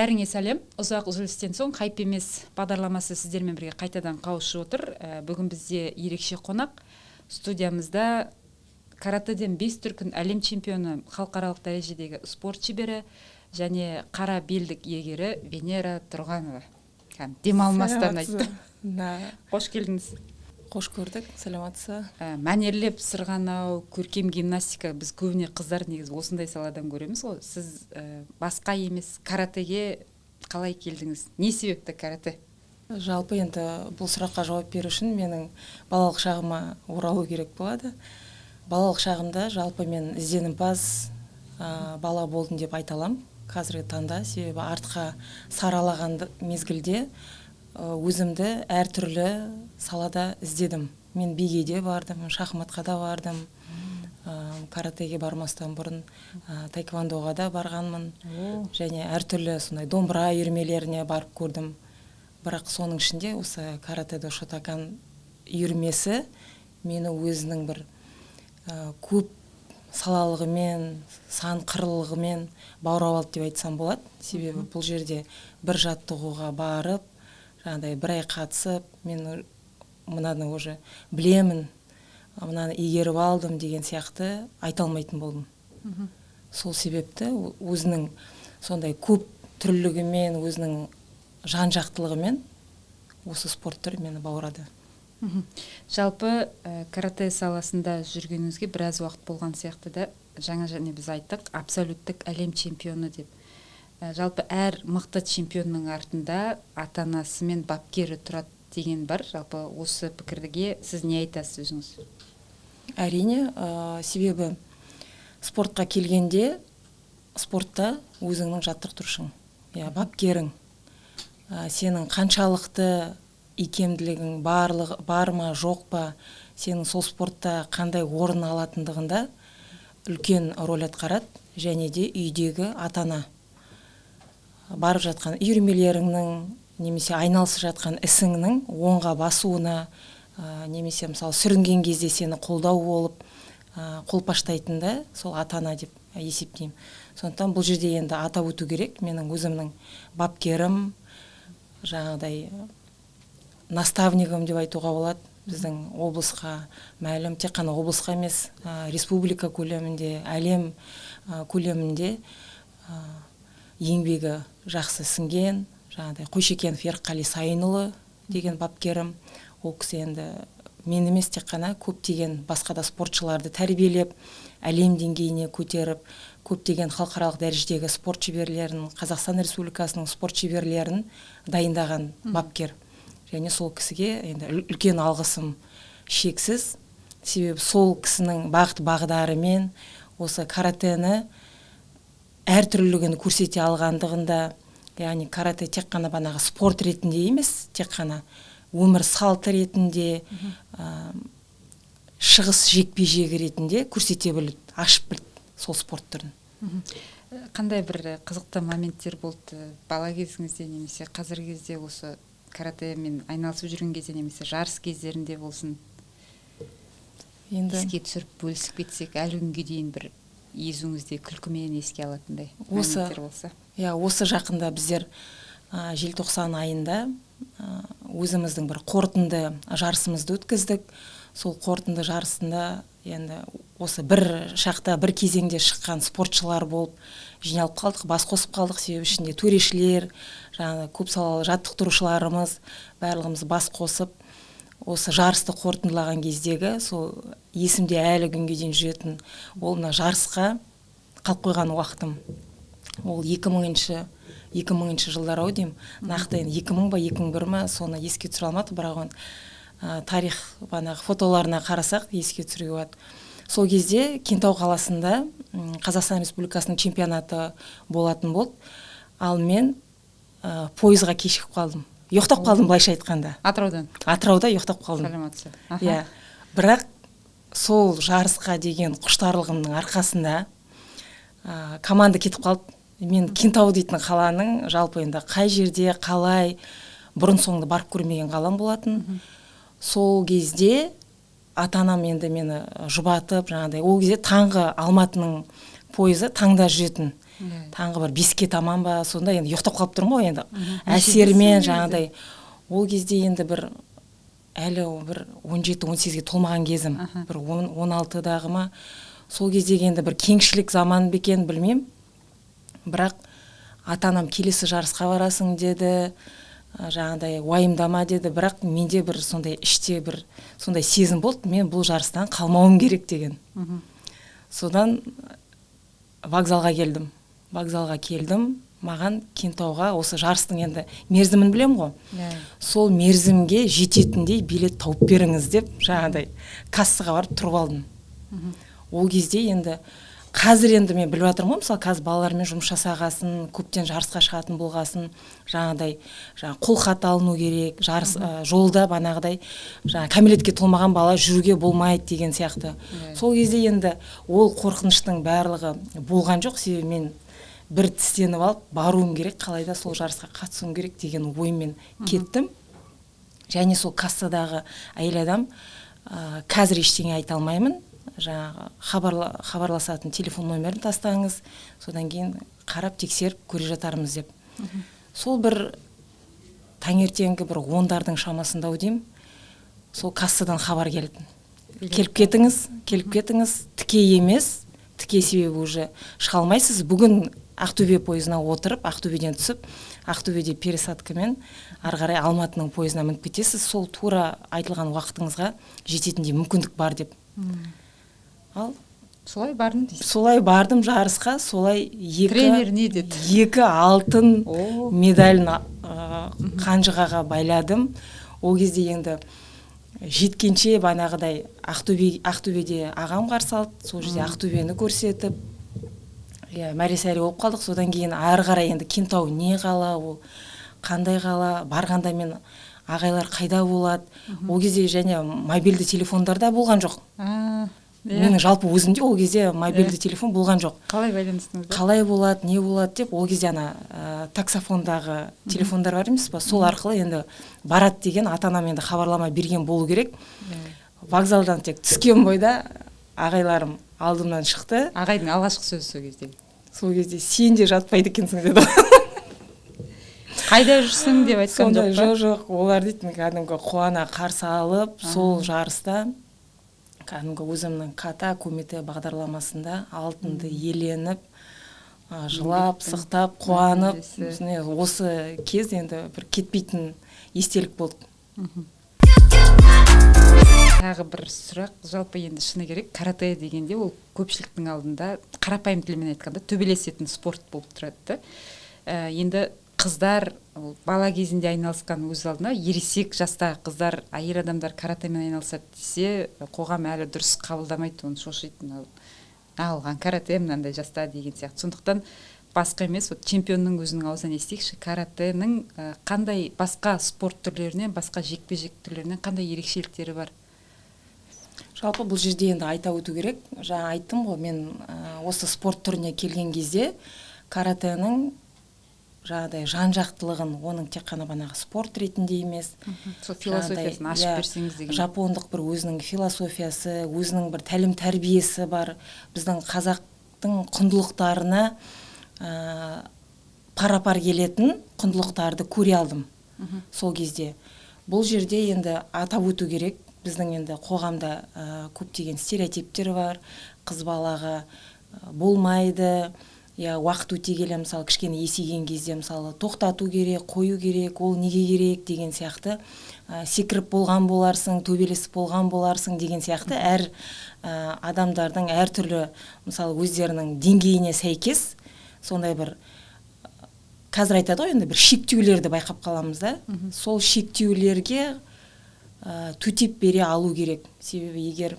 Бәріңе сәлем. Ұзақ үзілістен соң «Хайп емес» бағдарламасы сіздермен бірге қайтадан қауышып отыр. Бүгін бізде ерекше қонақ. Студиямызда каратэден 5 дүркін әлем чемпионы, халықаралық дәрежедегі спорт шебері және қара белдік иегері Венера Тұрғанова. Кәдімгі демалмастан айтты. Да. Қош келдіңіз. Қош көрдік, саламатсыз. Мәнерлеп сырғанау, көркем гимнастика, біз көбіне қыздар негізі осындай саладан көреміз ғой. Сіз басқа емес, каратэге қалай келдіңіз? Не себепті каратэ? Жалпы енді бұл сұраққа жауап беру үшін менің балалық шағыма оралу керек болады. Балалық шағымда жалпы мен ізденімпаз бала болдым деп айта аламын қазіргі таңда, себебі артқа саралаған мезгілде өзімді әртүрлі салада іздедім. Мен биге де бардым, шахматқа да бардым, каратэге бармастан бұрын таэквондоға да барғанмын және әртүрлі сондай домбыра үйірмелеріне барып көрдім. Бірақ соның ішінде осы каратэ шотокан үйірмесі мені өзінің бір көп салалығымен, сан қырлылығымен баурап алды деп айтсам болады. Себебі бұл жерде бір жаттығуға барып, жаңағыдай бір ай қатысып, мен мынаны уже білемін, мынаны игеріп алдым деген сияқты айта алмайтын болдым. Сол себепті өзінің сондай көп түрлілігімен, өзінің жан жақтылығымен осы спорт түрі мені баурады. Жалпы каратэ саласында жүргеніңізге біраз уақыт болған сияқты да. Жаңа және біз айттық, абсолюттік әлем чемпионы деп. Жалпы әр мықты чемпионның артында ата анасы мен бапкері тұрады деген бар. Жалпы осы пікірге сіз не айтасыз өзіңіз? Әрине, себебі спортқа келгенде спортта өзіңнің жаттықтырушың, иә, бапкерің, сенің қаншалықты икемділігің барлығы бар ма, жоқ па, сенің сол спортта қандай орын алатындығында үлкен роль атқарады. Және де үйдегі ата ана, барып жатқан үйірмелеріңнің немесе айналысып жатқан ісіңнің оңға басуына, немесе мысалы сүрінген кезде сені қолдау болып, қолпаштайтын да сол ата ана деп есептеймін. Сондықтан бұл жерде енді атап өту керек, менің өзімнің бапкерім, жаңағыдай наставнигім деп айтуға болады, біздің облысқа мәлім, тек қана облысқа емес, республика көлемінде, әлем көлемінде еңбегі жақсы сіңген жаңағыдай Қойшекенов Ерқали Сайынұлы деген бапкерім. Ол кісі енді мен емес, тек қана көптеген басқа да спортшыларды тәрбиелеп, әлем деңгейіне көтеріп, көптеген халықаралық дәрежедегі спорт шеберлерін, Қазақстан Республикасының спорт шеберлерін дайындаған бапкер. Және сол кісіге енді үлкен алғысым шексіз, себебі сол кісінің бағыт бағдарымен осы каратэні әртүрлілігін көрсете алғандығында, яғни каратэ тек қана банағы спорт ретінде емес, тек қана өмір салты ретінде, шығыс жекпе жегі ретінде көрсете білді, ашып білді сол спорт түрін. Қандай бір қызықты моменттер болды бала кезіңізде немесе қазіргі кезде осы каратэмен айналысып жүрген кезде немесе жарыс кездерінде болсын? Енді еске түсіріп, бөлісіп кетсек, әлі күнге дейін бір езуіңізде күлкімен еске алатындай Осы моменттер болса. Иә, осы жақында біздер желтоқсан айында өзіміздің бір қорытынды жарысымызды өткіздік. Сол қорытынды жарысында енді осы бір шақта, бір кезеңде шыққан спортшылар болып жиналып қалдық, бас қосып қалдық. Себебі ішінде төрешілер, жаңағы көп салалы жаттықтырушыларымыз, барлығымыз бас қосып осы жарысты қорытындылаған кездегі сол есімде әлі күнге дейін жүретін ол мына жарысқа қалып қойған уақытым. Ол 2000-жылдар ау деймін, нақты енді 2000 ба, 2001 ма, соны еске түсіре алмадым, бірақ оны тарих банағы фотоларына қарасақ, еске түсіруге болады. Сол кезде Кентау қаласында Қазақстан Республикасының чемпионаты болатын болды. Ал мен пойызға кешігіп қалдым, ұйықтап қалдым былайша айтқанда. Атыраудан? Атырауда ұйықтап қалдым. Саламатсыз. Иә, бірақ сол жарысқа деген құштарлығымның арқасында команда кетіп қалды. Мен Кентау дейтін қаланың жалпы енді қай жерде, қалай, бұрын соңды барып көрмеген қалам болатын. Сол кезде ата анам енді мені жұбатып, жаңағыдай ол кезде таңғы Алматының пойызы таңда жүретін. Таңғы бір 5-ке таман ба, сонда енді ұйықтап қалып тұрмын ғой енді. Әсерімен жаңағыдай. Ол кезде енді бір әлі бір 17-18-ге толмаған кезім, бір 16-дағы ма, сол кездегі енді бір кеңшілік заман ба екен, білмеймін. Бірақ ата-анам келесі жарысқа барасың деді, жаңағыдай уайымдама деді, бірақ менде бір сондай іште бір сондай сезім болды, мен бұл жарыстан қалмауым керек деген. Содан вокзалға келдім. Вокзалға келдім, маған Кентауға осы жарыстың енді мерзімін білемін ғой. Сол мерзімге жететіндей билет тауып беріңіз деп жаңағыдай кассаға барып тұрып алдым. Ол кезде енді қазір енді мен біліп жатырмын ғой, мысалы қазір балалармен жұмыс жасағасын, көптен жарысқа шығатын болғасын, жаңағыдай жаңа қолхат алыну керек, жарыс жолда банағыдай жаңа кәмелетке толмаған бала жүруге болмайды деген сияқты. Сол кезде енді ол қорқыныштың барлығы болған жоқ, себебі мен бір тістеніп алып баруым керек, қалайда сол жарысқа қатысуым керек деген оймен кеттім. Және сол кассадағы әйел адам, қазір ештеңе айта алмаймын, жаңағы хабарласатын телефон номерін тастаңыз, содан кейін қарап тексеріп көре жатармыз деп. Сол бір таңертеңгі бір 10-дардың шамасында ау деймін, сол кассадан хабар келді. Келіп кетіңіз, келіп кетіңіз, тіке емес, тіке себебі уже шыға алмайсыз. Бүгін Ақтөбе пойызына отырып, Ақтөбеден түсіп, Ақтөбеде пересадкамен ары қарай Алматының пойызына мініп кетесіз, сол тура айтылған уақытыңызға жететіндей мүмкіндік бар деп. Ал солай бардым дейсіз. Солай бардым жарысқа, солай екі Тренер не деді? 2 алтын медалін қанжығаға байладым. Ол кезде енді жеткенше банағыдай Ақтөбеде ағам қарсы алды, сол жерде Ақтөбені көрсетіп, иә, мәре-сәре болып қалдық. Содан кейін ары қарай енді Кентау не қала, ол қандай қала, барғанда мен ағайлар қайда болады. Ол кезде және мобильді телефондар да болған жоқ. Менің жалпы өзімде ол кезде мобильді телефон болған жоқ. Қалай байланыстыңыздар? Қалай болады, не болады деп, ол кезде ана таксофондағы телефондар бар емес па, сол арқылы енді барады деген ата-анам енді хабарлама берген болу керек. Вокзалдан тек түскен бойда ағайларым алдымнан шықты. Ағайдың алғашқы сөзі сол кезде? Сол кезде сен де жатпайды екенсің деді. Қайда жүрсің деп айтқан Сонда жоқ па? Жоқ, жоқ, олар дейтін кәдімгі қуана қарсы алып, сол жарыста кәдімгі өзімнің ката кумитэ бағдарламасында алтынды иеленіп, жылап, Еңбектің сықтап, қуанып, нәтижесі. міне осы кез енді бір кетпейтін естелік болды. Тағы бір сұрақ, жалпы енді шыны керек, каратэ дегенде ол көпшіліктің алдында қарапайым тілмен айтқанда төбелесетін спорт болып тұрады да. Енді қыздар ол бала кезінде айналысқан өз алдына, ересек жастағы қыздар, әйел адамдар каратэмен айналысады десе, қоғам әлі дұрыс қабылдамайды, оны шошиды, мынау алған каратэ мынандай жаста деген сияқты. Сондықтан басқа емес, вот чемпионның өзінің аузынан естейікші, каратэнің қандай басқа спорт түрлерінен, басқа жекпе-жек түрлерінен қандай ерекшеліктері бар? Жалпы бұл жерде енді айта өту керек, жаңа айттым ғой, мен осы спорт түріне келген кезде каратэнің жаңағыдай жан-жақтылығын, оның тек қана банағы спорт ретінде емес, Сол философиясын ашып берсеңіз деген. Жапондық бір өзінің философиясы, өзінің бір тәлім-тәрбиесі бар, біздің қазақтың құндылықтарына пара-пар келетін құндылықтарды көре алдым сол кезде. Бұл жерде енді атап өту керек, біздің енді қоғамда көптеген стереотиптер бар, қыз балаға болмайды, я уақыт өте келе, мысалы, кішкене есейген кезде, мысалы, тоқтату керек, қою керек, ол неге керек деген сияқты, секіріп болған боларсың, төбелесіп болған боларсың деген сияқты, әр адамдардың әртүрлі, мысалы, өздерінің деңгейіне сәйкес сондай бір, қазір айтады ғой енді бір шектеулерді байқап қаламыз да. Сол шектеулерге төтеп бере алу керек. Себебі егер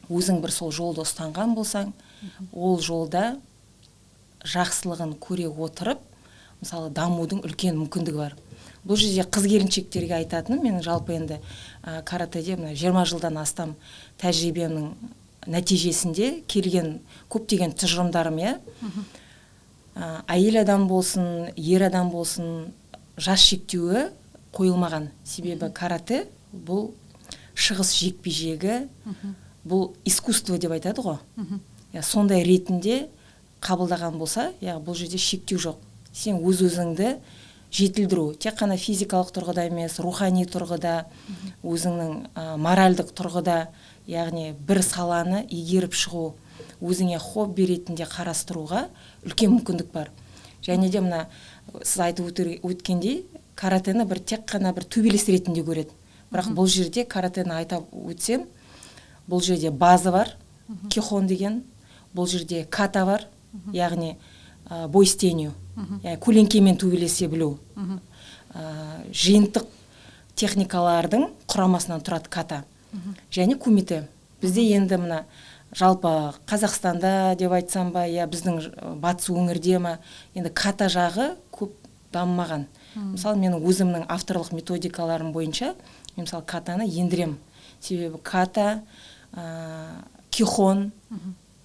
өзің бір сол жолды ұстанған болсаң, ол жолда жақсылығын көре отырып, мысалы, дамудың үлкен мүмкіндігі бар. Бұл жерде қыз келіншектерге айтатыным, мен жалпы енді каратэде мына 20 жылдан астам тәжірибемнің нәтижесінде келген көптеген тұжырымдарым, иә. Әйел адам болсын, ер адам болсын, жас шектеуі қойылмаған. Себебі каратэ бұл шығыс жекпе-жегі, бұл искусство деп айтады ғой. Сондай ретінде қабылдаған болса, яғни бұл жерде шектеу жоқ. Сен өз-өзіңді жетілдіру, тек қана физикалық тұрғыда емес, рухани тұрғыда, өзіңнің моральдық тұрғыда, яғни бір саланы игеріп шығу, өзіңе хобби ретінде қарастыруға үлкен мүмкіндік бар. Және де мына сіз айтып өткендей, каратэні бір тек қана бір төбелес ретінде көреді. Бірақ бұл жерде каратэні айтап өтсем, бұл жерде база бар, кихон деген, бұл жерде ката бар, яғни бой с тенью, яғни көлеңкемен төбелесе білу. Жиынтық техникалардың құрамасынан тұрады ката. Және кумите. Бізде енді мына жалпы Қазақстанда деп айтсам ба, я біздің батыс өңірде ма, енді ката жағы көп дамымаған. Мысалы, менің өзімнің авторлық методикаларым бойынша мен мысалы катаны ендірем. Себебі ката, кихон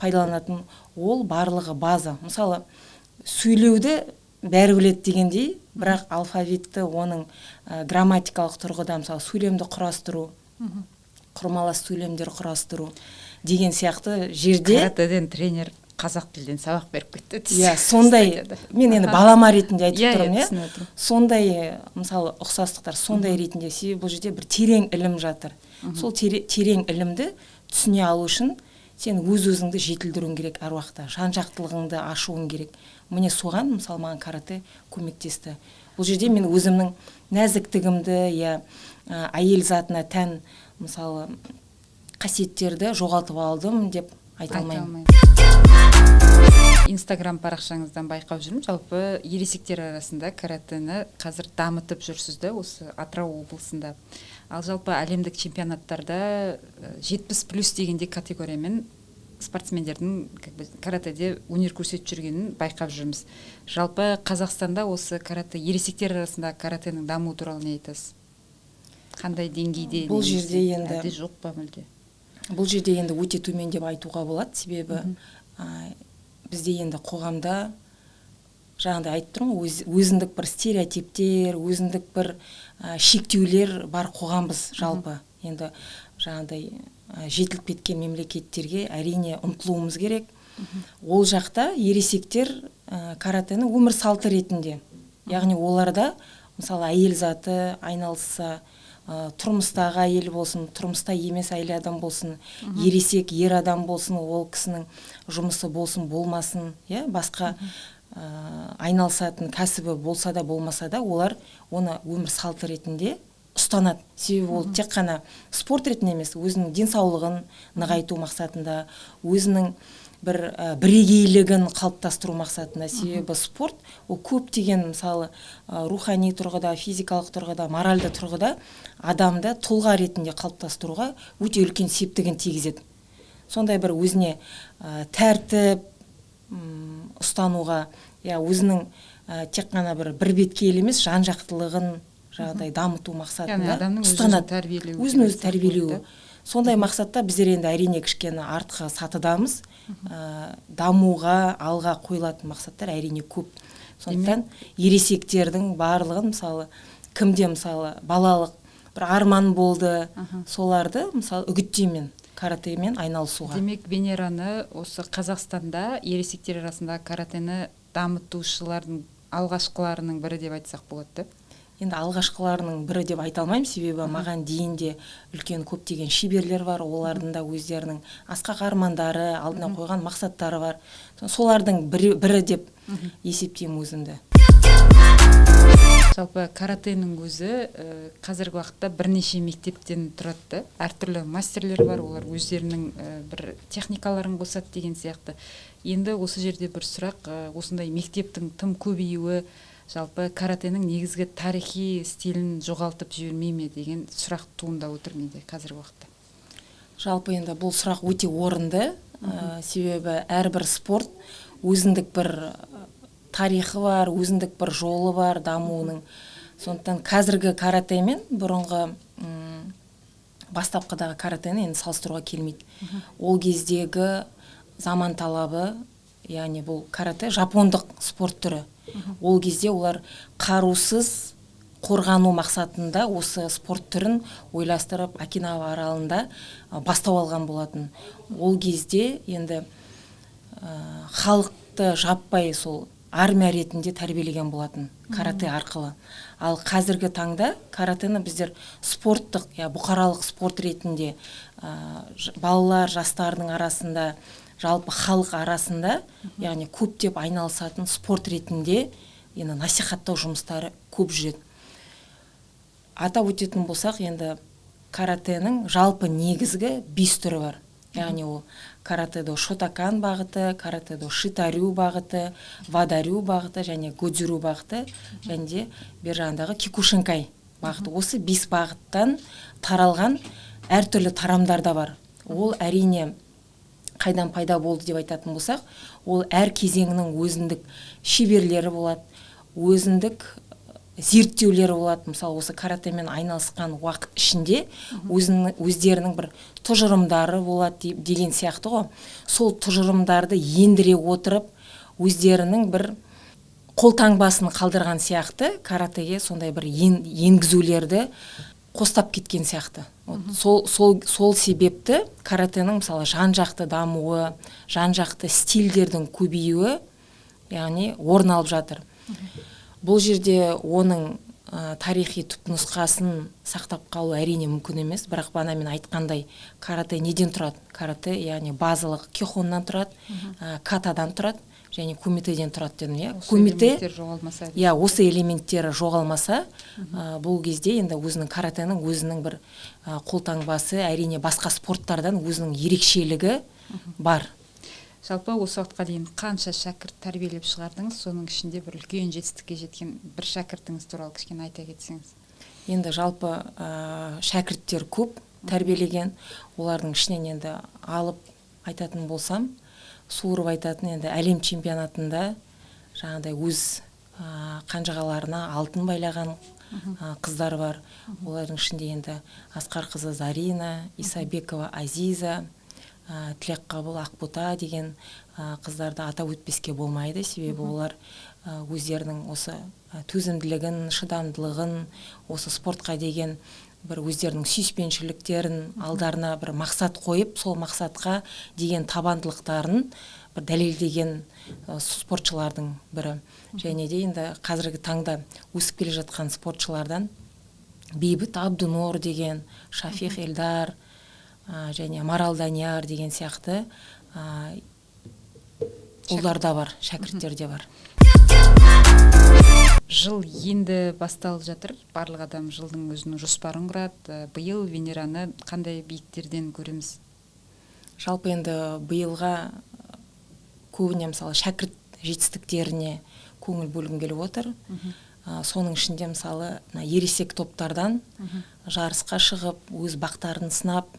пайдаланатын ол барлығы база. Мысалы, сөйлеуді бәрі біледі дегендей, бірақ алфавитті, оның грамматикалық тұрғыда, мысалы, сөйлемді құрастыру, құрмалас сөйлемдер құрастыру деген сияқты жерде каратэден тренер қазақ тілден сабақ беріп кетті. Иә, сондай, мен енді балама ретінде айтып тұрмын, иә. Сондай, мысалы, ұқсастықтар сондай ретінде, себебі бұл жерде бір терең ілім жатыр. Сол терең ілімді түсіне алу үшін сен өз-өзіңді жетілдіруің керек, әр уақытта жан жақтылығыңды ашуың керек. Міне, соған, мысалы, маған каратэ көмектесті. Бұл жерде мен өзімнің нәзіктігімді, я әйел затына тән, мысалы, қасиеттерді жоғалтып алдым деп айта алмаймын. Инстаграм парақшаңыздан байқап жүрмін, жалпы ересектер арасында каратэні қазір дамытып жүрсіз да осы Атырау облысында. Ал жалпы әлемдік чемпионаттарда 70+ дегенде категориямен спортсмендердің, как бы, каратэде өнер көрсетіп жүргенін байқап жүрміз. Жалпы Қазақстанда осы каратэ, ересектер арасында каратэнің дамуы туралы не айтасыз? Қандай деңгейде? Бұл жерде енді әлде жоқ па мүлде? Бұл жерде енді өте төмен деп айтуға болады, себебі бізде енді қоғамда жаңағыдай айтып тұрмын ғой, өзіндік бір стереотиптер, өзіндік бір шектеулер бар қоғамбыз жалпы. Енді жаңағыдай жетіліп кеткен мемлекеттерге әрине ұмтылуымыз керек. Ол жақта ересектер каратэні өмір салты ретінде, яғни оларда, мысалы, әйел заты айналысса, тұрмыстағы әйел болсын, тұрмыста емес әйел адам болсын, ересек ер адам болсын, ол кісінің жұмысы болсын, болмасын, иә, басқа айналысатын кәсібі болса да, болмаса да, олар оны өмір салты ретінде ұстанады. Себебі ол тек қана спорт ретінде емес, өзінің денсаулығын нығайту мақсатында, өзінің бір бірегейлігін қалыптастыру мақсатында. Себебі спорт ол көптеген, мысалы, рухани тұрғыда, физикалық тұрғыда, моральды тұрғыда адамды тұлға ретінде қалыптастыруға өте үлкен септігін тигізеді. Сондай бір өзіне тәртіп ұстануға, я өзінің тек қана бір беткейлі емес, жан жақтылығын жаңағыдай дамыту мақсатында ұстанады, өзін өзі тәрбиелеуі. Сондай мақсатта біздер енді әрине кішкене артқы сатыдамыз. Дамуға, алға қойылатын мақсаттар әрине көп. Сондықтан ересектердің барлығын, мысалы, кімде, мысалы, балалық бір арман болды, соларды, мысалы, үгіттеймін каратэмен айналысуға. Демек, Венераны осы Қазақстанда ересектер арасында каратэні дамытушылардың алғашқыларының бірі деп айтсақ болады, да? Енді алғашқыларының бірі деп айта алмаймын, себебі маған дейін де үлкен көптеген шеберлер бар, олардың да өздерінің асқақ армандары, алдына қойған мақсаттары бар. Солардың бірі деп есептеймін өзімді. Жалпы каратэнің өзі қазіргі уақытта бірнеше мектептен тұрады да, әртүрлі мастерлер бар, олар өздерінің бір техникаларын қосады деген сияқты. Енді осы жерде бір сұрақ, осындай мектептің тым көбеюі жалпы каратэнің негізгі тарихи стилін жоғалтып жібермей ме деген сұрақ туындап отыр менде қазіргі уақытта. Жалпы енді бұл сұрақ өте орынды, себебі әрбір спорт өзіндік бір тарихы бар, өзіндік бір жолы бар дамуының. Сондықтан қазіргі каратэ мен бұрынғы бастапқыдағы каратэні енді салыстыруға келмейді. Ол кездегі заман талабы, яғни бұл каратэ жапондық спорт түрі. Ол кезде олар қарусыз қорғану мақсатында осы спорт түрін ойластырып, Окинава аралында бастау алған болатын. Ол кезде енді халық Халықты жаппай сол армия ретінде тәрбиелеген болатын карате арқылы. Ал қазіргі таңда каратені біздер спорттық, бұқаралық спорт ретінде балалар, жастардың арасында, жалпы халық арасында, яғни көптеп айналысатын спорт ретінде енді насихаттау жұмыстары көп жүреді. Атап өтетін болсақ, енді каратенің жалпы негізгі 5 түрі бар. Яғни ол каратэ-до шотокан бағыты, каратэ-до шитарю бағыты, вадарю бағыты және годзюрю бағыты, және де бер жағындағы кикушинкай бағыты. Осы 5 бағыттан таралған әртүрлі тарамдар да бар. Ол әрине қайдан пайда болды деп айтатын болсақ, ол әр кезеңнің өзіндік шеберлері болады, өзіндік зерттеулері болады. Мысалы, осы каратэмен айналысқан уақыт ішінде өздерінің бір тұжырымдары болады деген сияқты ғой. Сол тұжырымдарды ендіре отырып, өздерінің бір қолтаңбасын қалдырған сияқты, каратэге сондай бір енгізулерді қостап кеткен сияқты. Сол себепті каратэнің, мысалы, жан-жақты дамуы, жан-жақты стильдердің көбеюі, яғни орын алып жатыр. Бұл жерде оның тарихи түпнұсқасын сақтап қалу әрине мүмкін емес, бірақ бағана мен айтқандай, каратэ неден тұрады? Каратэ, яғни базалық кихоннан тұрады, катадан тұрады және кумитэден тұрады дедім, иә. Кумитэ жоғалмаса. Иә, осы элементтері жоғалмаса, бұл кезде енді өзінің каратэнің өзінің бір қолтаңбасы, әрине басқа спорттардан өзінің ерекшелігі бар. Жалпы осы уақытқа дейін қанша шәкірт тәрбиелеп шығардыңыз, соның ішінде бір үлкен жетістікке жеткен бір шәкіртіңіз туралы кішкене айта кетсеңіз. Енді жалпы шәкірттер көп тәрбиелеген, олардың ішінен енді алып айтатын болсам, суырып айтатын енді әлем чемпионатында жаңағыдай өз қанжығаларына алтын байлаған қыздар бар. Олардың ішінде енді Асқарқызы Зарина, Исабекова Азиза, Тілекқабыл Ақбота деген қыздарды атап өтпеске болмайды. Себебі олар өздерінің осы төзімділігін, шыдамдылығын, осы спортқа деген бір өздерінің сүйіспеншіліктерін, алдарына бір мақсат қойып, сол мақсатқа деген табандылықтарын бір дәлелдеген спортшылардың бірі. Және де енді қазіргі таңда өсіп келе жатқан спортшылардан Бейбіт Абдунор деген, Шафих Эльдар және Марал Данияр деген сияқты ұлдар да бар, шәкірттер де бар. Жыл енді басталып жатыр, барлық адам жылдың өзінің жоспарын құрады. Биыл Венераны қандай биіктерден көреміз? Жалпы енді биылға көбіне, мысалы, шәкірт жетістіктеріне көңіл бөлгім келіп отыр. Соның ішінде, мысалы, ересек топтардан жарысқа шығып, өз бақтарын сынап,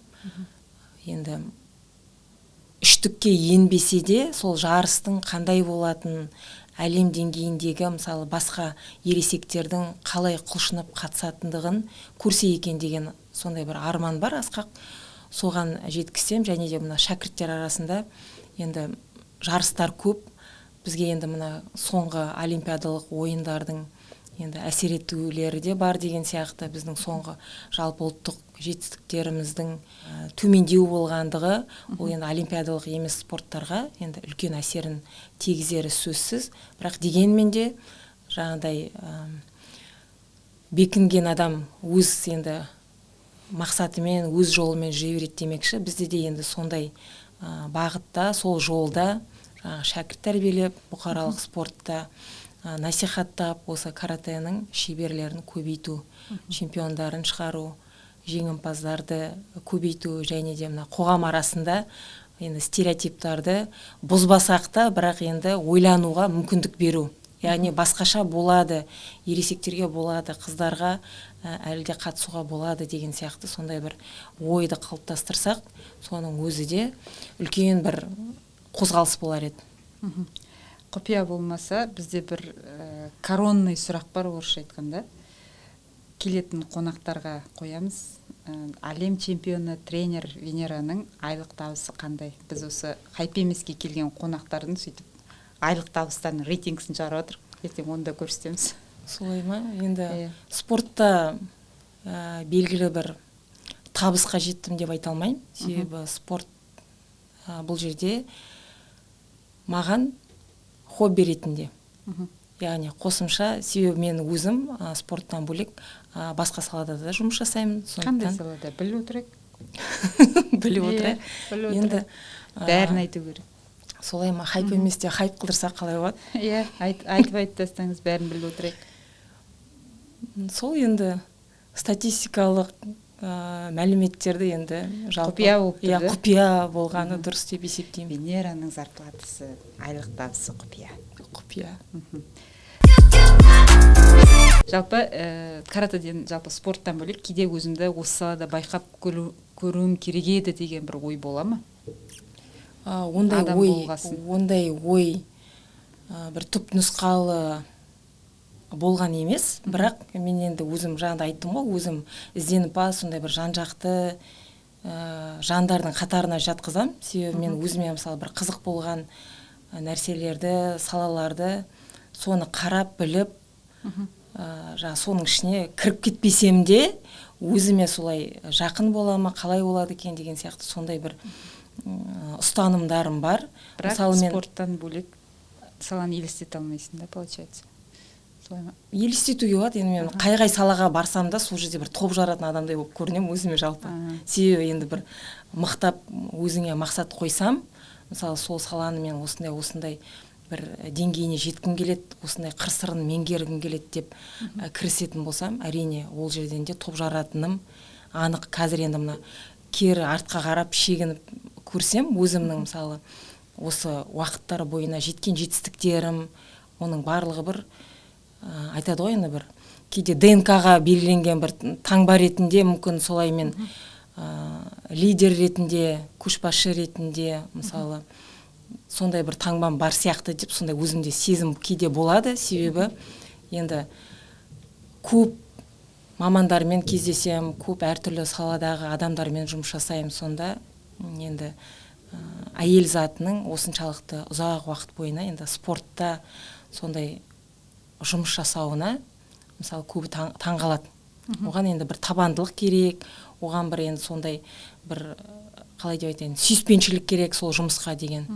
енді үштікке енбесе де, сол жарыстың қандай болатын, әлем деңгейіндегі, мысалы, басқа ересектердің қалай құлшынып қатысатындығын көрсе екен деген сондай бір арман бар асқақ. Соған жеткізсем, және де мына шәкірттер арасында енді жарыстар көп. Бізге енді мына соңғы олимпиадалық ойындардың енді әсер етулері де бар деген сияқты, біздің соңғы жалпы ұлттық жетістіктеріміздің төмендеу болғандығы, ол енді олимпиадалық емес спорттарға енді үлкен әсерін тигізері сөзсіз. Бірақ дегенмен де жаңағыдай бекінген адам өз енді мақсатымен, өз жолымен жүре береді демекші, бізде де енді сондай бағытта, сол жолда жаңағы шәкірт тәрбиелеп, бұқаралық спортта насихаттап, осы каратэнің шеберлерін көбейту, чемпиондарын шығару, жеңімпаздарды көбейту, және де мына қоғам арасында енді стереотиптарды бұзбасақ та, бірақ енді ойлануға мүмкіндік беру. Яғни басқаша болады, ересектерге болады, қыздарға әлі де қатысуға болады деген сияқты сондай бір ойды қалыптастырсақ, соның өзі де үлкен бір қозғалыс болар еді. Құпия болмаса, бізде бір коронный сұрақ бар, орысша айтқанда. Келетін қонақтарға қоямыз. Әлем чемпионы тренер Венераның айлық табысы қандай? Біз осы хайп емеске келген қонақтардың сөйтіп айлық табыстарының рейтингісін шығарып отырмық. Ертең оны да көрсетеміз. Солай ма? Енді спортта белгілі бір табысқа жеттім деп айта алмаймын. Себебі спорт бұл жерде маған Хобби ретінде, яғни қосымша, себебі мен өзім спорттан бөлек басқа салада да жұмыс жасаймын. Қандай салада, біліп отырайық. Біліп отырайық. Біліп енді. Бәрін айту керек. Солай ма? Хайп емес те, хайп қылдырсақ, қалай болады? Иә, айтып тастаңыз, бәрін біліп отырайық. Сол енді статистикалық мәліметтерді енді жалпы Құпия болып тұр иә да? Құпия болғаны дұрыс деп есептеймін. Венераның зарплатасы, айлық табысы құпия. Құпия. Жалпы каратэден, жалпы спорттан бөлек кейде өзімді осы салада байқап көруім керек еді деген бір ой бола ма? Ондай Адам ой болғасын. Ондай ой бір түп нұсқалы болған емес, бірақ мен енді өзім жаңағыда айттым ғой, өзім ізденімпаз, сондай бір жан жақты жандардың қатарына жатқызамын. Себебі мен өзіме, мысалы, бір қызық болған нәрселерді, салаларды, соны қарап біліп, жаңағы соның ішіне кіріп кетпесем де, өзіме солай жақын бола ма, қалай болады екен деген сияқты сондай бір ұстанымдарым бар. Бірақ Мысалы, мен спорттан бөлек саланы елестете алмайсың да, получается, солай ма? Елестетуге болады. Енді мен қай қай салаға барсам да, сол жерде бір топ жаратын адамдай болып көрінемін өзіме жалпы. Себебі енді бір мықтап өзіңе мақсат қойсам, мысалы, сол саланы мен осындай осындай бір деңгейіне жеткім келеді, осындай қыр сырын меңгергім келеді деп кірісетін болсам, әрине, ол жерден де топ жаратыным анық. Қазір енді мына кері артқа қарап шегініп көрсем, өзімнің, мысалы, осы уақыттар бойына жеткен жетістіктерім, оның барлығы бір айтады ғой енді, бір кейде ДНК-ға белгіленген бір таңба ретінде, мүмкін, солай мен лидер ретінде, көшбасшы ретінде, мысалы, сондай бір таңбам бар сияқты деп сондай өзімде сезім кейде болады. Себебі енді көп мамандармен кездесемін, көп әртүрлі саладағы адамдармен жұмыс жасаймын. Сонда енді әйел затының осыншалықты ұзақ уақыт бойына енді спортта сондай жұмыс жасауына, мысалы, көбі таң қалады. Оған енді бір табандылық керек, оған бір енді сондай бір қалай деп айтайын, сүйіспеншілік керек сол жұмысқа деген.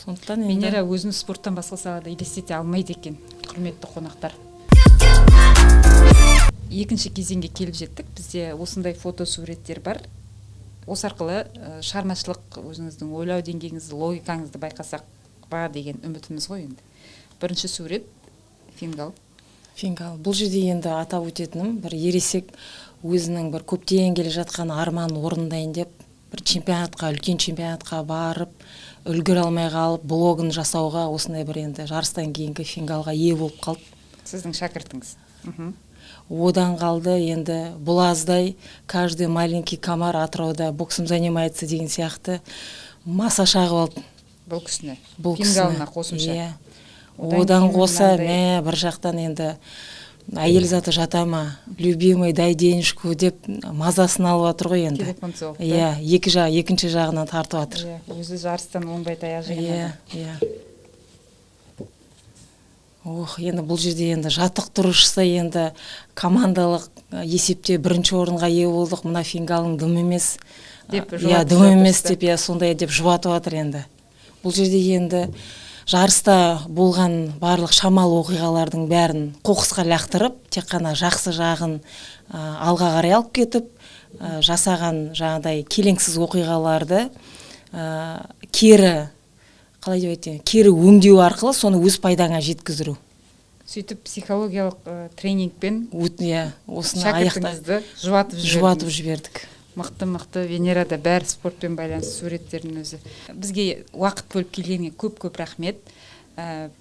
Сондықтан енді Венера өзін спорттан басқа салада елестете алмайды екен, құрметті қонақтар. Екінші кезеңге келіп жеттік. Бізде осындай фото суреттер бар. Осы арқылы шығармашылық, өзіңіздің ойлау деңгейіңізді, логикаңызды байқасақ ба деген үмітіміз ғой. Енді бірінші сурет — фингал. Фингал. Бұл жерде енді атап өтетінім, бір ересек өзінің бір көптен келе жатқан арманын орындайын деп бір чемпионатқа, үлкен чемпионатқа барып үлгере алмай қалып, блогын жасауға осындай бір енді жарыстан кейінгі фингалға ие болып қалды. Сіздің шәкіртіңіз. Одан қалды енді бұл аздай, каждый маленький комар Атырауда боксом занимается деген сияқты маса шағып алды. Бұл кісіні. Бұл Фингалына кісіні. қосымша. Иә. Одан Одан кейін қоса мынандай- мә, бір жақтан енді әйел заты жата ма, «Любимый, дай денежку» деп мазасын алып жатыр ғой енді. Телефон соғып. Иә, екі жақ, екінші жағынан тартып жатыр. Иә, өзі жарыстан оңбай таяқ жеген Иә. адам. Иә. Ох, енді бұл жерде енді жаттықтырушысы енді командалық есепте бірінші орынға ие болдық, мына фингалың дым емес деп иә, жұбатып дым емес жатырсыз. деп, иә, сондай деп жұбатып жатыр. Енді бұл жерде енді жарыста болған барлық шамалы оқиғалардың бәрін қоқысқа лақтырып, тек қана жақсы жағын алға қарай алып кетіп, жасаған жаңағыдай келеңсіз оқиғаларды кері, қалай деп айтайын, кері өңдеу арқылы соны өз пайдаңа жеткіздіру. Сөйтіп психологиялық тренингпен Иә, осыны аяқта шәкіртіңізді жұбатып жұбатып жібердіңіз. Жібердік. Мықты, мықты. Венерада бәрі спортпен байланысты, суреттердің өзі. Бізге уақыт бөліп келгеніңе көп көп рахмет.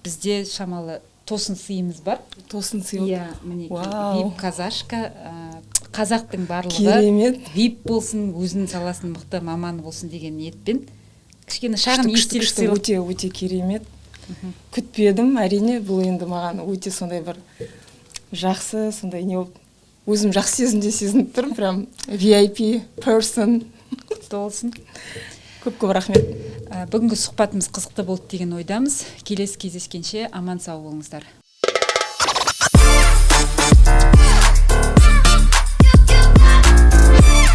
Бізде шамалы тосын сыйымыз бар. Тосын сый. Иә, мінекей. Вау. Вип казашка. Қазақтың барлығы Керемет. вип болсын, өзінің саласының мықты маманы болсын деген ниетпен кішкене шағын Күшті, күшті, естелік күшті, сыйлық. Өте, өте керемет. Күтпедім, әрине. Бұл енді маған өте сондай бір жақсы, сондай не болып, өзім жақсы сезімде сезініп тұрмын, прям VIP person. Құтты болсын. Көп көп рахмет. Бүгінгі сұхбатымыз қызықты болды деген ойдамыз. Келесі кездескенше аман сау болыңыздар.